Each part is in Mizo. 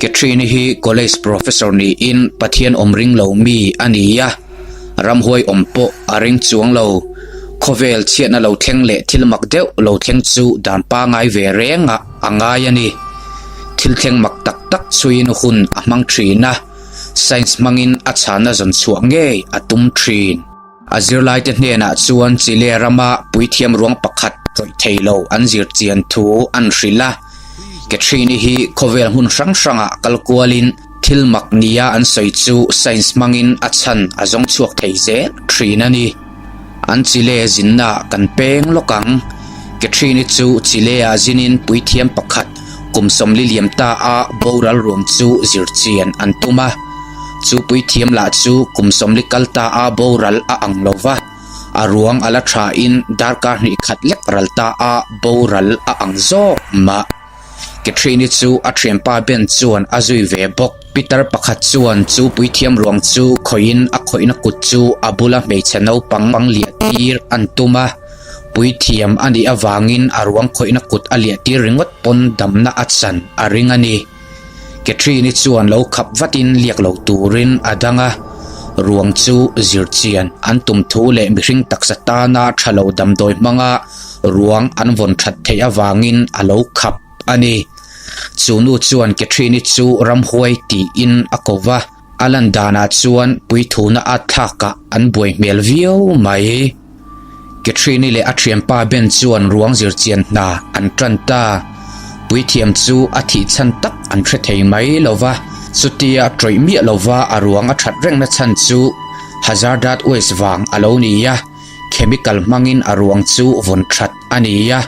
Catherine-i hi college professor niin Pathian awm ring lo mi a ni a, ramhuai awm pawh a ring chuang lo. Khawvel chhiatna lo thleng leh thil mak deuh lo thleng chu dan pangai ve rengah a ngai a ni. Thil thleng mak tak tak chhuiin hun a hmang thin a, science hmangin a chhanna zawn chhuah ngei a tum thin. A zirlaite hnenah chuan Chile rama puithiam ruang pakhat ṭawih thei lo an zir chian thu an hrilh a. Catherine-i hi khawvel hmun hrang hrangah kal kualin thil mak nia an sawi chu science hmangin a chhan a zawng chhuak thei zel thin a ni. An Chile zinnaah kan peng lawk ang. Catherine-i chu Chile-ah zinin puithiam pakhat Kum 40 liam ta a boral ruang chu zir chian an tum a, chu puithiam lah chu kum 40 kal ta a boral a ang lo va, a ruang a la tha in darkar hnih khat lek ral ta a boral a ang zawk mah. Catherine-i chu a thianpa Ben chuan a zui ve bawk. Pitar pakhat chuan chu puithiam ruang chu khawihin a khawihna kut chu a bula hmeichhe naupang liah tir an tum a. Puithiam a nih avangin a ruang khawihna kut a liah tir ringawt pawn damna a chan a ring a ni. Catherine-i chuan lo khap vatin liak lo turin a dang a, ruang chu zir chian an tum thu leh mihring taksa tana tha lo damdawi hmanga ruang an vawn that theih avangin a lo khap a ni. Chu nu chuan Catherine-i chu ramhuai tiin a ko va, a lan danah chuan puithuna at thlakah an buai hmel viau mai. Catherine-i leh a thianpa Ben chuan ruang zirchian hna an tan ta. Puithiam chu a thih chhan tak an hre thei mai lo va, chutia tawih miah lova a ruang a that rengna chhan chu hazardous waste vang a lo ni a, chemical hmangin a ruang chu vawn that a ni a.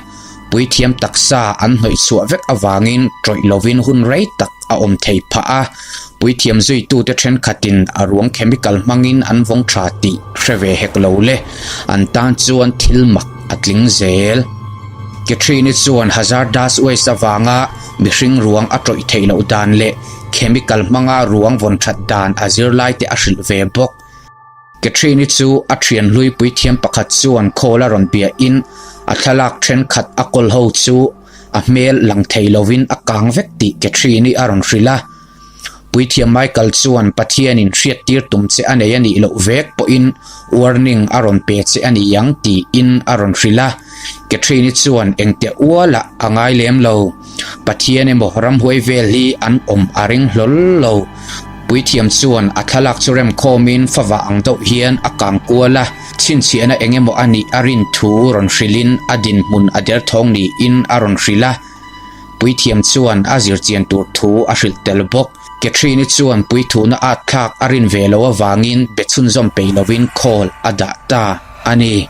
Puithiam taksa an hnawih chhuah vek avangin tawih lovin hun rei tak a awm thei phah a, puithiam zuitute thenkhatin a ruang chemical hmangin an vawng tha tih hre ve hek lo le, an tan chuan thil mak a tling zel. Catherine-i chuan hazardous waste avanga mihring ruang a tawih theih loh dan leh chemical hmanga ruang vawn that dan a zirlaite a hrilh ve bawk. Catherine-i chu a thian hlui puithiam pakhat chuan khawl a rawn biahin a thlalak thenkhat a kawl ho chu a hmel lang thei lovin a kang vek tih Catherine-i a rawn hrilh a. Puithiam Michael chuan Pathianin hriattir tum che a nei a nih loh vek pawhin warning a rawn pe che a ni ang tiin a rawn hrilh a. Catherine-i chuan engtiah ualah a ngai lem lo. Pathian emaw ramhuai vel hi an awm a ring hlawl lo. Puithiam chuan a thlalak chu remkhawmin favah ang deuh hian a kang kual a, chhinchhiahna eng emaw a nih a rin thu rawn hrilhin a dinhmun a derthawng niin a rawn hrilh a. Puithiam chuan a zirchian tur thu a hrilh tel bawk. Catherine-i chuan puithuna at thlak a rin ve loh avangin be chhunzawm peih lovin call a dah ta a ni.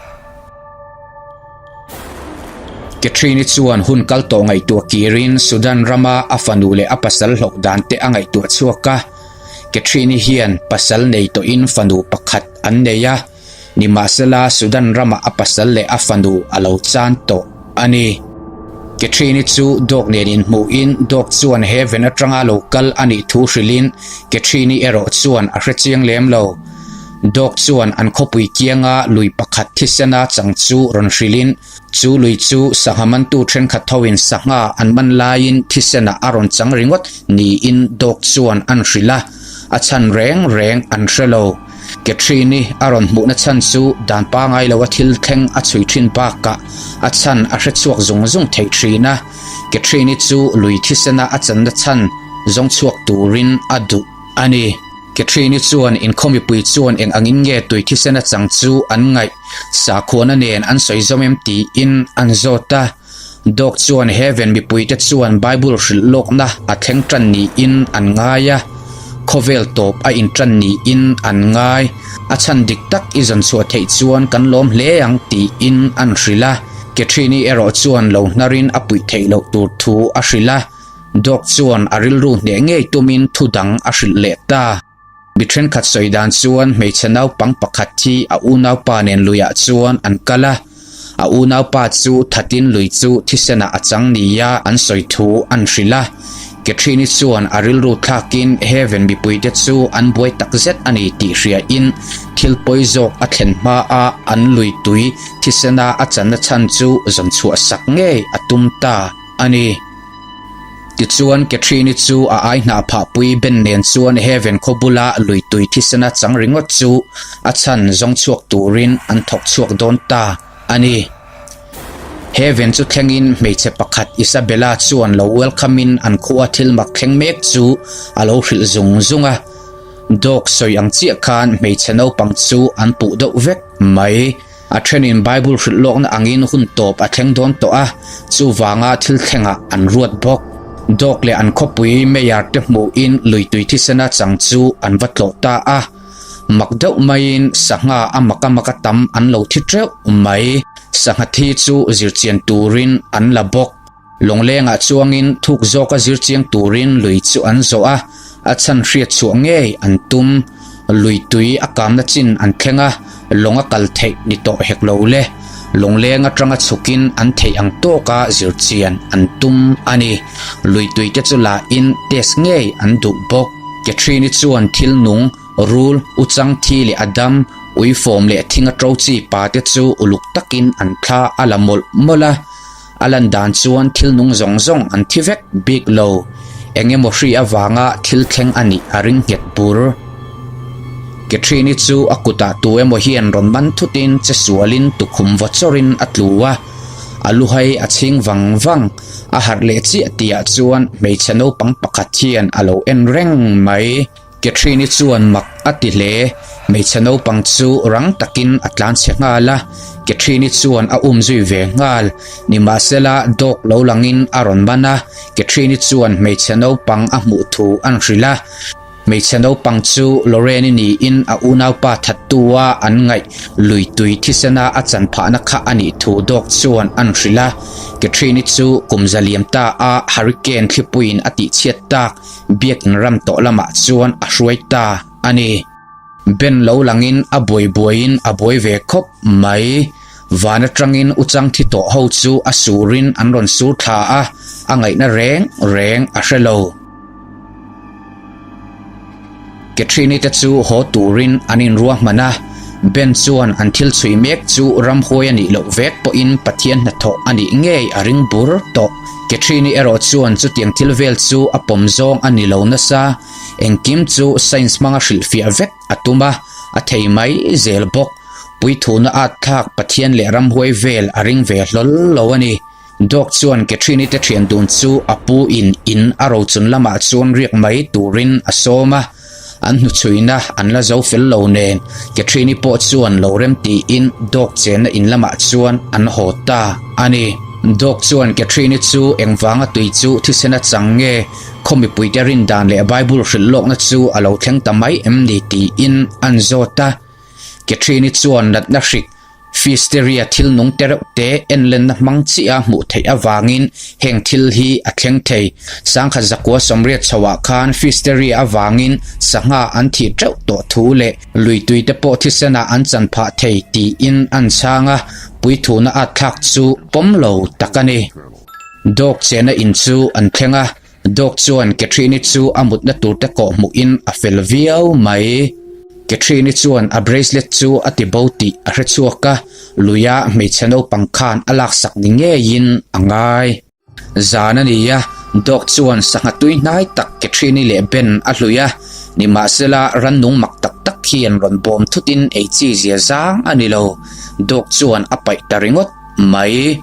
Catherine-i chuan hun kal tawh ngaihtuah kirin Sudan rama a fanu leh a pasal hlauh dan te a ngaihtuah chhuak a. Catherine-i hian pasal nei tawhin fanu pakhat an nei a, nimahsela Sudan rama a pasal leh a fanu a lo chan tawh a ni. Catherine-i chu Dawk nen inhmuhin Dawk chuan Heaven atanga lo kal a nih thu hrilhin Catherine-i erawh chuan a hrechiang lem lo. Dawk chuan an khawpui kianga lui pakhat thisena chang chu rawn hrilhin, chu lui chu sangha mantu thenkhat hoin sangha an man laiin thisenah a rawn chang ringawt niin Dawk chuan an hrilh a, a chhan reng reng an hre lo. Catherine-i a rawn hmuhna chhan chu dan pangai loa thil thleng a chhui thin bakah a chhan a hre chhuak zung zung thei thin a, Catherine-i chu lui thisena a channa chhan zawng chhuak turin a duh a ni. Catherine-i chuan inkhawm mipui chuan eng angin nge tui thisen a chang chu an ngaih, sakhuana nen an sawi zawm em tiin an zawt a. Dawk chuan Heaven mipuite chuan Bible hrilh lawkna a thleng tan niin an ngai a, khawvel tawp a intan niin an ngai. A chhan dik tak i zawn chhuah theih chuan kan lawm hle ang tiin an hrilh a. Catherine-i erawh chuan lo hnarin a puih theih loh tur thu a hrilh a. Dawk chuan a rilru hneh ngei tumin thu dang a hrilh leh ta. Mi thenkhat sawi dan chuan hmeichhe naupang pakhat hi a unaupa nen luiah chuan an kal a, a unaupa chu thatin lui chu thisenah a chang nia an sawi thu an hrilh a. Catherine-i chuan a rilru thlakin Heaven mipuite chu an buai takzet a ni tih hriain thil pawi zawk a thlen hmaa an lui tui thisena a channa chhan chu zawn chhuah sak ngei a tum ta a ni. Tichuan, Catherine-i chu a ai hnah phahpui Ben nen chuan Heaven khaw bula lui tui thisena chang ringawt chu a chhan zawng chhuak turin an thawk chhuak dawn ta a ni. Heaven chu thlengin hmeichhe pakhat Isabella chuan lo welcome-in an khua thil mak thleng mek chu a lo hrilh zung zung a. Dog sawi ang chiah khan hmeichhe naupang chu an puh deuh vek mai. A thenin Bible hrilh lawkna angin hun tawp a thleng dawn tawh a, chuvanga thil thlengah an ruat bawk. Dawk leh an khawpui Mayor te hmuhin lui tui thisena chang chu an va tlawh ta a. Mak deuh maiin sangha a mak a mak a tam an lo thi teuh mai. Sangha thi chu zirchian turin an la bawk. Lawnglengah chuangin thuk zawka zir chiang turin lui chu an zawh a, a chhan hriat chhuah ngei an tum. Lui tui a kamna chin an thleng a, lawng a kal theih ni tawh hek lo le. Lawngleng atanga chhukin an theih ang tawka zir chian an tum a ni. Lui tui te chu lahin test ngei an duh bawk. Catherine-i chuan thil nung, rul, uchang thi leh a dam, uifawm leh thing a ṭo chi pa te chu uluk takin an thla a la mawlh mawlh a. A lan dan chuan thil nung zawng zawng an thi vek bik lo. Eng emaw hri avanga thil thleng a nih a ring nghet bur. Catherine-i chu a kutah tu emaw hian rawn man thutin che sualin tukhum vaw chawrin a tlu a. A luhai a chhing vang vang. A harh leh chiah tihah chuan hmeichhe naupang pakhat hian a lo en reng mai. Catherine-i chuan mak a ti hle. Hmeichhe naupang chu rang takin a tlan chhe nghal a, Catherine-i chuan a um zui ve nghal. Nimahsela, dog lo langin a rawn man a, Catherine-i chuan hmeichhe naupang a hmuh thu an hrilh a. Hmeichhe naupang chu Lorraine-i niin a unaupa thattu-a an ngaih lui tui thisena a chan phahna kha a nih thu dog chuan an hrilh a. Catherine-i chu kum za liam ta a hurricane thlipuiin a tihchhiat tak Biakin ram tawh lamah chuan a hruai ta a ni. Ben lo langin a buai buaiin a buai ve khawp mai. Van atangin u chang thi tawh ho chu a surin an rawn sur thla a, a ngaihna reng reng a hre lo. Catherine-i te chu haw turin an inruahman a, Ben chuan an thil chhui mek chu ramhuai a nih loh vek pawhin Pathian hnathawh a nih ngei a ring bur tawh. Catherine-i erawh chuan chutiang thil vel chu a pawm zawng a ni lo nasa, engkim chu science hmanga hrilhfiah vek a tum a, a thei mai zel bawk. Puithuna at thlak Pathian leh ramhuai vel a ring ve hlawl lo a ni. Dawk chuan Catherine-i te thian dun chu a pu in in a rochun lamah chuan riak mai turin a sawm a, an hnuchhuina an la zo fel lo nen Catherine-i pawh chuan lo rem tiin Dawk chenna in lamah chuan an haw ta a ni. Dawk chuan Catherine-i chu engvanga tui chu thisen a chang nge, khaw mipuite rin dan leh Bible hrilh lawkna chu a lo thleng ta mai em ni tiin an zawt a. Catherine-i chuan natna hrik Fisteria thil nung te reuh te enlenna hmang chiah a hmuh theih avangin heng thil hi a thleng thei. Sangkhat zakua 80 chhoah khan Fisteria avangin sangha an thih teuh tawh thu leh lui tui te pawh thisenah an chan phah thei tiin an chhang a, puithuna at thlak chu pawm lo tak a ni. Dawk chena in chu an thleng a, Dawk chuan Catherine-i chu a mutna tur te kawh hmuhin a fel viau mai. Catherine-i chuan a bracelet chu a ti bo tih a hre chhuak a, luia hmeichhe naupang khan a laksak ni ngeiin a ngai. Zan a ni a, Dawk chuan sangha tui hnai tak Catherine-i leh Ben a hlui a, nimahsela rannung mak tak tak hian rawn bawm thutin ei chi zia zang a ni lo. Dawk chuan a paih ta ringawt mai.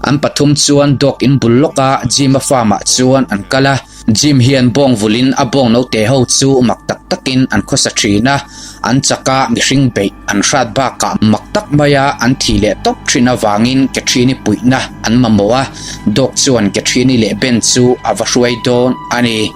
An pathum chuan dawk in bul lawka Jim-a farm ah chuan an kal a, Jim hian bawng vulin a bawng naute ho chu mak tak takin an khawsa thin a, an chak a mihring beih an hrat bakah mak tak maia an thih leh tawp thin avangin Catherine-i puihna an mamawh a, dawk chuan Catherine-i leh Ben chu a va hruai dawn a ni.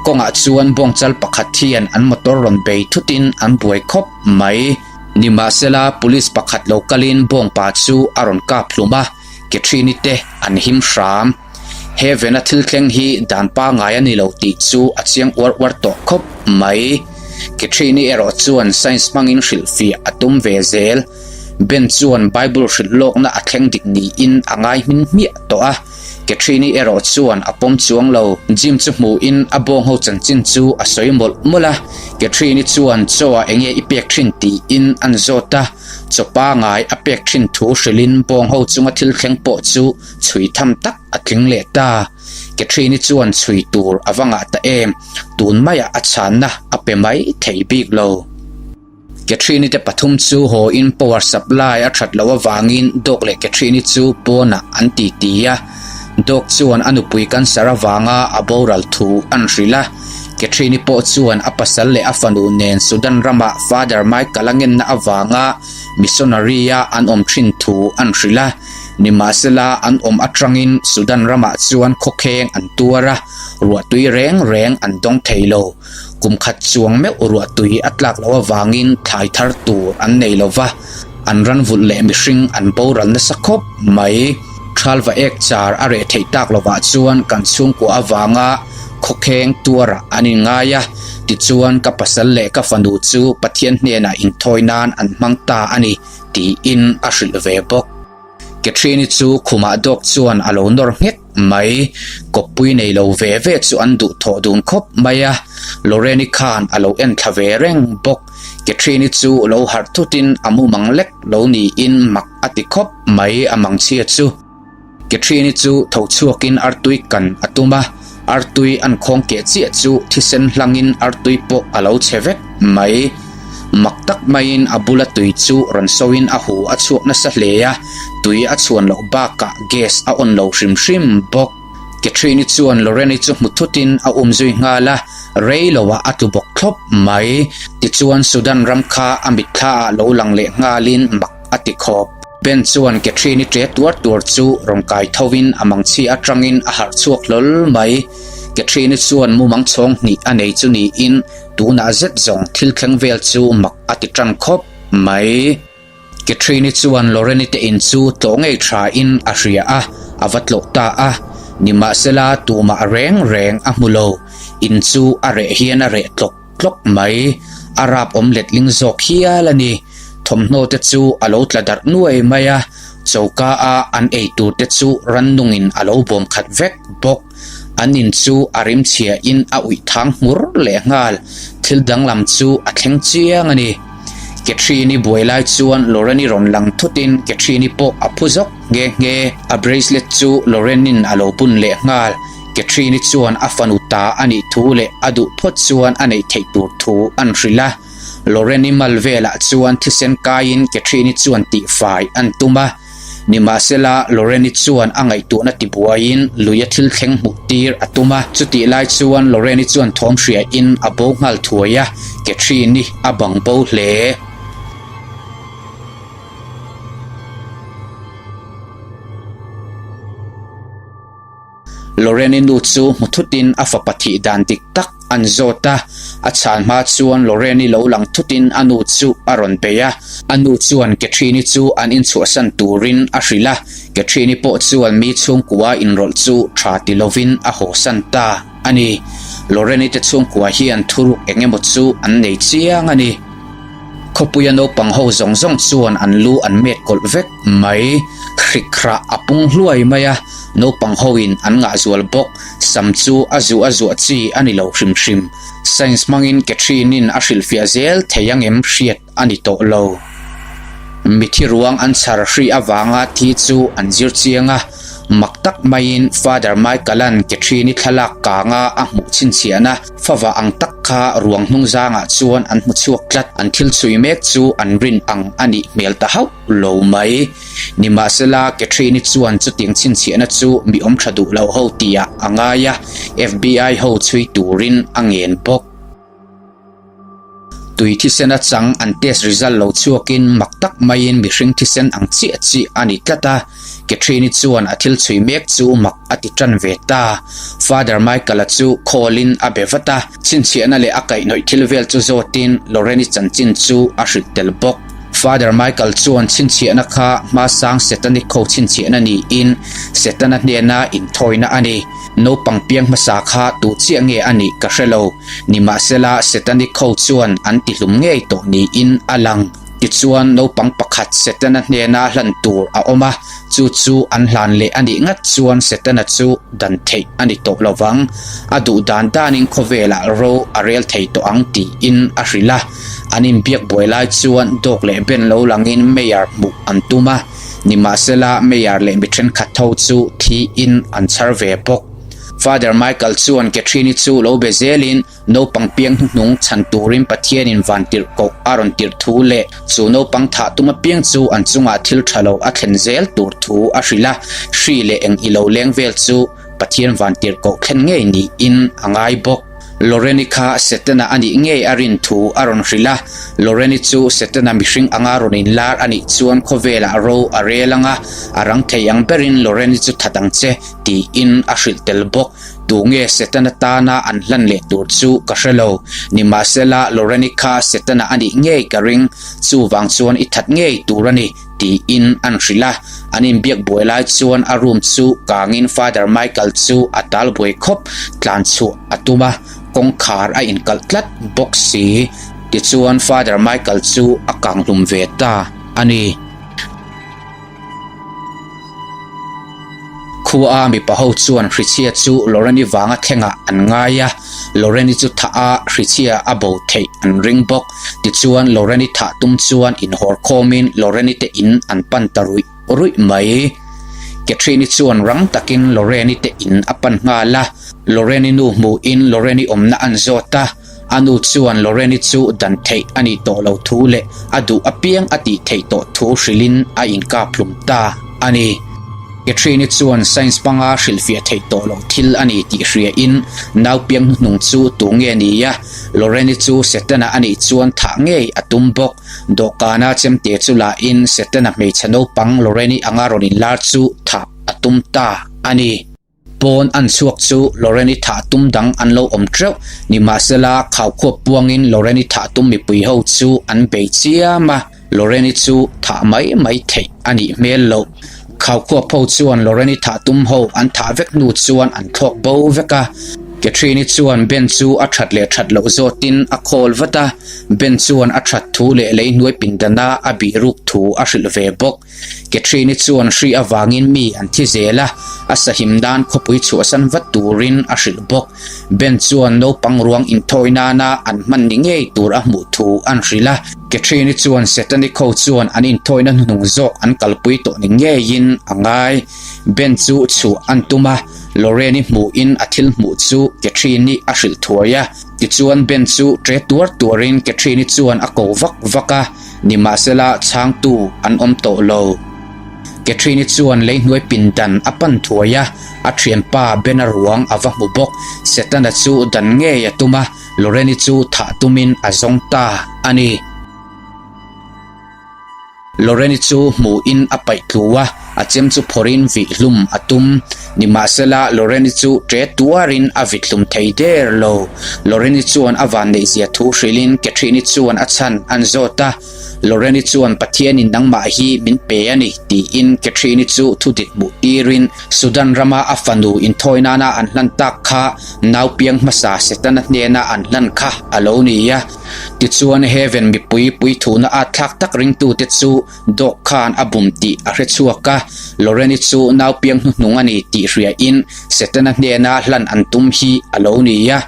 Kawngah chuan bawng chal pakhat hian an motor rawn bei thutin an buai khawp mai. Nimahsela, police pakhat lo kalin bawngpa chu a rawn kap hlum a, Catherine-i te an him hram. He vena thil thleng hi dan pangngai a ni lo tih chu a chiang uar uar tawh khawp mai. Catherine-i erawh chuan science hmangin hrilhfiah a tum ve zel. Ben chuan Bible hrilh lawkna a thleng dik niin a ngai hmin hmiah tawh a. Catherine-i erawh chuan a pawm chuang lo. Jim chu hmuhin a bawng ho chanchin chu a sawi mawlh mawlh a. Catherine-i chuan chaw ah enge i pek thin tiin an zawt a, chaw pangai a pek thin thu hrilhin bawng ho chunga thil thleng pawh chu chhui tham tak a tling leh ta. Catherine-i chuan chhui tur a va ngah ta em, tun maiah a chhanna a pe mai thei bik lo. Catherine-i te pathum chu haw in power supply a that loh avangin Doc leh Catherine-i chu pawnah an ti ti a. Doc chuan a nupui cancer avanga a boral thu an hrilh a. Catherine-i pawh chuan a pasal leh a fanu nen Sudan ramah Father Michael-a ngenna avanga missionary-a an awm thin thu an hrilh a. Nimahsela an awm atangin Sudan ramah chuan khawkheng an tuar a, ruahtui reng reng an dawng thei lo. Kum khat chuang meuh ruah tui a tlak loh avangin thlai thar tur an nei lo va, an ran vulh leh mihring an boral nasa khawp mai. Thalva ek char a reh theih tak lovah chuan kan chhungkua avanga khawkheng tuarah an inngai a, tichuan ka pasal leh ka fanu chu Pathian hnenah inthawi nan an hmang ta a ni tiin a hrilh ve bawk. Catherine-i chu khumah dawk chuan a lo nawr nghek mai. Kawppui nei lo ve ve chu an duh thawh dun khawp mai a, Lorraine-i khan a lo en thla ve reng bawk. Catherine-i chu lo harh thutin a mumang lek lo niin mak a ti khawp mai a mangchhia chu. Catherine-i chu tho chhuakin artui kan a tum a, artui an khawng keh chiah chu thisen hlangin artui pawh a lo chhe vek mai. Mak tak maiin a bula tui chu rawn soin a hu a chhuak nasa hle a, tui a chhuan loh bakah gas a on lo hrim hrim bawk. Catherine-i chuan Lauren-i chu hmu thutin a um zui nghal a, rei loah a tlu bawk thlawp mai. Tichuan Sudan ram kha a mitthla ah lo lang leh nghalin mak a ti khawp. Ben chuan Catherine-i ṭe tuar tuar chu rawn kai thovin a mangchhi aṭangin a harh chhuak hlawl mai. Catherine-i chuan mumang chhawng hnih a nei chu niin Tunah zet zawng thil thleng vel chu mak a ti tan khawp mai. Catherine-i chuan Lauren-i te in chu tlawh ngei tha in a hria a, a va tlawh ta a. Nimahsela tumah reng reng a hmu lo. In chu a reh hian a reh tlawk tlawk mai. A rap awm letling zawk hial a ni. Thawmhnaw te chu a lo tla darh nuai mai a, choka a an ei tur te chu rannungin a lo bawm khat vek bawk. An in chu a rim chhia in a uih thang hmur leh nghal, thil danglam chu a thleng chiang a ni. Catherine-i buai lai chuan Lauren-i rawn lang thut in Catherine-i pawh a phu zawk nghe nghe. A bracelet chu Lauren-in a lo bun leh nghal. Catherine-i chuan a fanu ta a nih thu leh a duh phawt chuan a neih theih tur thu an hrilh a. Lauren-i mal velah chuan thisen kaiin Catherine-i chuan tihfai an tum a. Nimahsela, Lorraine-i chuan a ngaihtuahna tibuaiin luia thil thleng hmuh tir a tum a. Chutih lai chuan Lorraine-i chuan thawm hriain a bo nghal thuai a, Catherine-i a bang bo hle. Lorraine-i nu chu hmu thutin a fapa thih dan dik tak an zawt a, a chhan hma chuan Lorraine-i lo lang thutin a nu chu a rawn bei a. A nu chuan Catherine-i chu an inchhuahsan turin a hrilh a, Catherine-i pawh chuan mi chhungkua inrawlh chu tha ti lovin a hawsan ta a ni. Lorraine-i te chhungkua hian thuruk eng emaw chu an nei chiang a ni. Khawpuia naupang ho zawng zawng chuan an lu an met kawlh vek mai. Hrik hrah a pung hluai mai a, naupang hoin an ngah zual bawk. Sam chu a zuah a zuah chi a ni lo hrim hrim. Science hmangin Catherine-in a hrilhfiah zel thei angem hriat a ni tawh lo. Mithi ruang an chhar hri avanga thi chu an zir chiang a, mak tak maiin Father Michael-a'n Catherine-i thlalak kanga a hmuh chhinchhiahna, Fava ang tak kha ruang hnung zangah chuan an hmu chhuak tlat. An thil chhui mek chu an rin ang a nih hmel ta hauh lo mai. Nimahsela, Catherine-i chuan chutiang chhinchhiahna chu mi awm tha duh lo ho tihah a ngai a, FBI ho chhui turin a ngen bawk. Tui thisen atang an test result lo chhuakin mak tak maiin mihring thisen ang chiah chiah a ni tlat a, Catherine-i chuan a thil chhui mek chu mak a ti tan ve ta. Father Michael-a chu call-in a be vat a, chhinchhiahna leh a kaihhnawih thil vel chu zawtin Lorraine-i chanchin chu a hrilh tel bawk. Father Michael chuan chhinchhiahna kha hmasang Satanic ho chhinchhiahna niin Setana hnena inthawina a ni. Naupang piang hmasa kha tu chiah nge a nih ka hre lo. Nimahsela, Setanic ho chuan an tihlum ngei tawh niin a lang. Tichuan naupang pakhat Setana hnena hlan tur a awm a, chu chu an hlan leh a nih ngat chuan Setana chu dan theih a ni tawh lo vang. A duh dan danin khawvelah ro a rel thei tawh ang tiin a hrilh a. An inbiak buai lai chuan dawk leh ben lo langin Mayor hmuh an tum a, nimahsela Mayor leh mi thenkhat ho chu thiin an chhar ve bawk. Father Michael chuan Catherine-i chu lo be zelin Naupang piang hnuhnung chhan turin Pathianin van tirh koh a rawn tirh thu leh chu naupang thah tum apiang chu an chungah thil tha lo a thlen zel tur thu a hrilh a, hri leh eng i lo leng vel chu Pathian van tirh koh thlen ngei niin a ngai bawk. Lorraine-i kha Setana a nih ngei a rin thu a rawn hrilh a, Lorraine-i chu Setana mihring anga rawn inlar a nih chuan khawvelah ro a rel ang a, a rang thei ang berin Lorraine-i chu that ang che tiin a hrilh tel bawk. Tunge Setana tana an hlan leh tur chu ka hre lo. Nimahsela, Lorraine-i kha Setana a nih ngei ka ring, chuvang chuan i that ngei tur a ni, tiin an hrilh a. An inbiak buai lai chuan a room chu kangin Father Michael chu a tal buai khawp, tlan chhuah a tum a, kawngkhar a inkalh tlat bawk si. Tichuan Father Michael chu a kanghlum ve ta a ni. Khua a mipa ho chuan hrichhia chu Lorraine-i vanga thlengah an ngai a, Lorraine-i chu thah a hrichhia a bo theih an ring bawk. Tichuan Lorraine-i thah tum chuan inhawr khawmin Lorraine-i te in an pan ta ruih ruih mai. Catherine-i chuan rang takin Lorraine-i te in a pan nghal a, Lorraine-i nu hmuhin Lorraine-i awmna an zawt a. A nu chuan Lorraine-i chu dan theih a nih tawh lo thu leh a duh apiang a tih theih tawh thu hrilhin a inkap hlum ta a ni. Catherine-i chuan science hmanga hrilhfiah theih tawh loh thil a ni tih hriain nau piang hnuhnung chu tu nge ni a, Lorraine-i chu Setana a nih chuan thah ngei a tum bawk. Dawhkana chemte chu lahin Setana hmeichhe naupang Lorraine-i anga rawn inlar chu thah a tum ta a ni. Pawn an chhuak chu Lorraine-i thah tum dang an lo awm teuh. Nimahsela, khaukhuap puangin Lorraine-i thah tum mipui ho chu an bei chiam a, Lorraine-i chu thah mai mai theih a nih hmel loh. Khaukhuap ho chuan Lorraine-i thah tum ho an thah vek hnu chuan an thlawk bo vek a. Catherine-i chuan Ben chu a that leh that loh zawtin a call vat a, Ben chuan a that thu leh leihnuai pindana a bih ruk thu a hrilh ve bawk. Catherine-i chuan hri avangin mi an thi zel a, a sahim nan khawpui chhuahsan vat turin a hrilh bawk. Ben chuan naupang ruang inthawi nana an hman ni ngei tur a hmuh thu an hrilh a. Catherine-i chuan Satanic ho chuan an inthawina hnuhnung zawk an kalpui tawh ni ngeiin a ngai. Ben chu chhuah an tum a, Lorraine-i hmuhin a thil hmuh chu Catherine-i a hrilh thuai a. Tichuan Ben chu ṭe tuar tuarin Catherine-i chuan a ko vak vak a. Nimahsela chhangtu an awm tawh lo. Catherine-i chuan leihnuai pindan a pan thuai a, a thianpa Bena ruang a va hmu bawk. Setana chu dan ngei a tum a, Lorraine-i chu thah tumin a zawng ta a ni. Lorraine-i chu hmuhin a paih tlu a, a chem chu phawrhin vih hlum a tum. Nimahsela Lorraine-i chu ṭe tuarin a vit hlum thei der lo. Lorraine-i chuan a vanneihzia thu hrilhin Catherine-i chuan a chhan an zawt a. Lorraine-i chuan Pathianin nangmah hi min pe a ni tiin Catherine-i chu thudik hmuh tirin Sudan rama a fanu inthawi nana an hlan tak kha nau piang hmasa Setana hnena an hlan kha a lo ni a. Tichuan Heaven mipui puithuna at thlak tak ringtute chu Dawk khan a bum tih a hre chhuak a, Lorraine-i chu nau piang hnuhnung a ni tih hriain Setana hnena hlan an tum hi a lo ni a.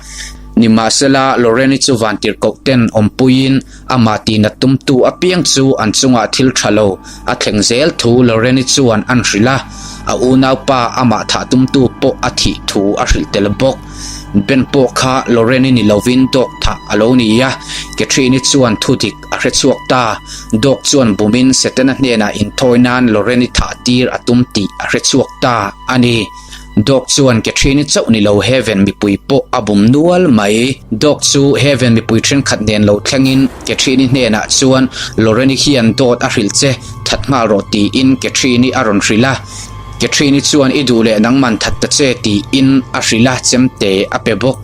Nimahsela, Lorraine-i chu vantirhkoh ten awmpuiin amah tihnat tumtu apiang chu an chungah thil tha lo a thleng zel thu Lorraine-i chuan an hrilh a, a unaupa amah thah tumtu pawh a thih thu a hrilh tel bawk. Ben pawh kha Lorraine-i ni lovin dawk thah a lo ni a, Catherine-i chuan thudik a hre chhuak ta. Dawk chuan bumin Setana hnenah inthawi nan Lorraine-i thah tir a tum tih a hre chhuak ta a ni. Dawk chuan Catherine-i chauh ni lo Heaven mipui pawh a bum nual mai. Dawk chu Heaven mipui thenkhat nen lo thlengin Catherine-i hnenah chuan Lorraine-i hian dawt a hrilh che, that nghal rawh tiin Catherine-i a rawn hrilh a. Catherine-i chuan i duh leh nangman that ta che tiin a hrilh a, chemte a pe bawk.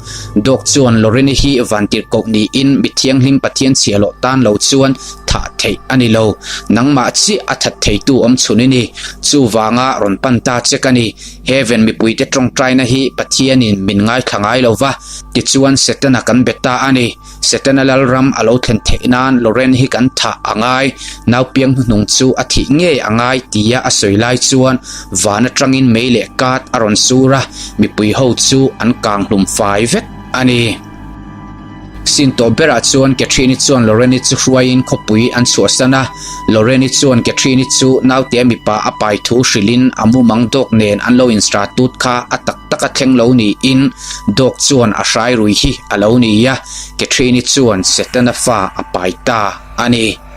Dawk chuan Lorraine-i hi vantirhkoh niin mi thianghlim Pathian chhiahhlawh tan lo chuan thah theih a ni lo. Nangmah chiah a that theitu awm chhun i ni. Chuvanga rawn pan ta che ka ni. Heaven mipuite tawngtaina hi Pathianin min ngaithla ngai lo va, tichuan Setana kan be ta a ni. Setana lalram a lo thlen theih nan Lorraine hi kan thah a ngai, naupiang hnuhnung chu a thih ngei a ngai tia a sawi lai chuan van atangin mei leh kat a rawn sur a, mipui ho chu an kang hlum fai vek a ni. Sin tawp berah chuan Catherine-i chuan Lorraine-i chu hruaiin khawpui an chhuahsan a, Lorraine-i chuan Catherine-i chu nautea mipa a pai thu hrilhin a mumang dawk nen an lo insta tut kha a tak tak a thleng lo niin Dawk chuan a hrai rui hi a lo ni a, Catherine-i chuan Setana fa a pai ta a ni.